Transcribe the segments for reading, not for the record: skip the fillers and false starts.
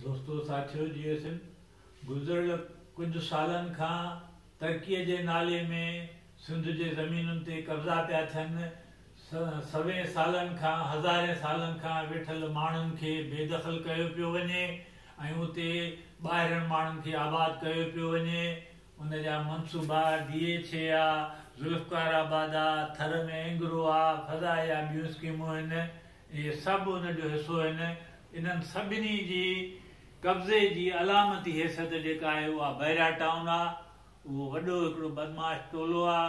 دوستو ساٿيو جيئي سنڌ گذريل ڪجهه سالن کان ترقي جي نالي ۾ سنڌ جي زمينن تي قبضا پيا ٿين، سوين سالن کان هزارين سالن کان ويٺل ماڻهن کي بي دخل ڪيو پيو وڃي ۽ اتي ٻاهرين ماڻهن کي آباد ڪيو پيو وڃي، ان جا منصوبا ڊي ايڇ اي آ، ذوالفقار آباد آ، ٿر ۾ اينگرو آ، فضا يا ٻيون اسڪيمون هن، اهي سڀ ان جو حصو هن، انهن سڀني جي قبضي جي علامتي حيثيت جيڪا آهي اها بحريا ٽائون آ، اهو وڏو هڪڙو بدمعاش ٽولو آ،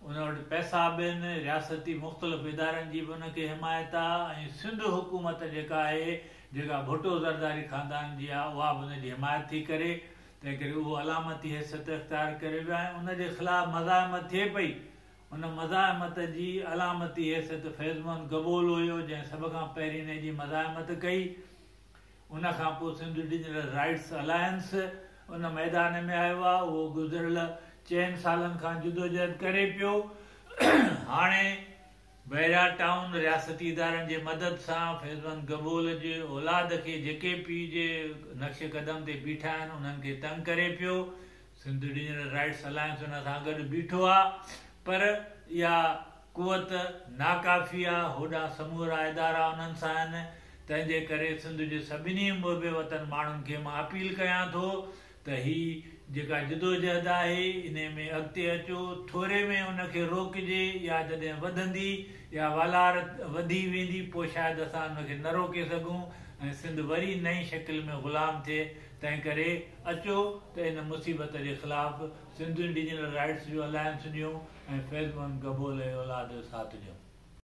ان وٽ پئسا به آهن، رياستي مختلف ادارن جي به ان کي حمايت آ ۽ سنڌ حڪومت جيڪا آهي جيڪا ڀٽو زرداري خاندان جي آ اها به ان جي حمايت ٿي ڪري، تنهنڪري اهو علامتي حيثيت اختيار ڪري ويو آهي ۽ ان جي خلاف مزاحمت ٿئي پئي. ان مزاحمت جي علامتي حيثيت فيض محمد گبول هيو جنهن سڀ کان پهرين انهي جي مزاحمت ڪئي. ان کان پوء سنڌ انڊيجنس رائٽس الائنس ان ميدان ۾ آيو آهي. اهو گذريل چئن سالن کان جدوجهد ڪري پيو. هاڻي بحريا ٽائون رياستي ادارن جي مدد سان فيض محمد گبول جي اولاد کي جيڪي پيء جي نقش قدم تي بيٺا آهن انهن کي تنگ ڪري پيو. سنڌ انڊيجنس رائٽس الائنس ان سان گڏ بيٺو آ پر اها قوت ناڪافي آ، هوڏانهن سمورا ادارا انهن سان آهن، تنهن جي ڪري سنڌ جي سڀني محب وطن ماڻهن کي مان اپيل ڪيان ٿو ته هي جيڪا جدوجهد آهي انهي ۾ اڳتي اچو، ٿوري ۾ ان کي روڪجي يا جڏهن وڌندي يا والار وڌي ويندي پوء شايد اسان ان کي نه روڪي سگهون ۽ سنڌ وري نئين شڪل ۾ غلام ٿئي، تنهنڪري اچو ته ان مصيبت جي خلاف سنڌ انڊيجنس رائٽس جو الائنس ڏيون ۽ فيض محمد گبول جي اولاد جو ساٿ ڏيون.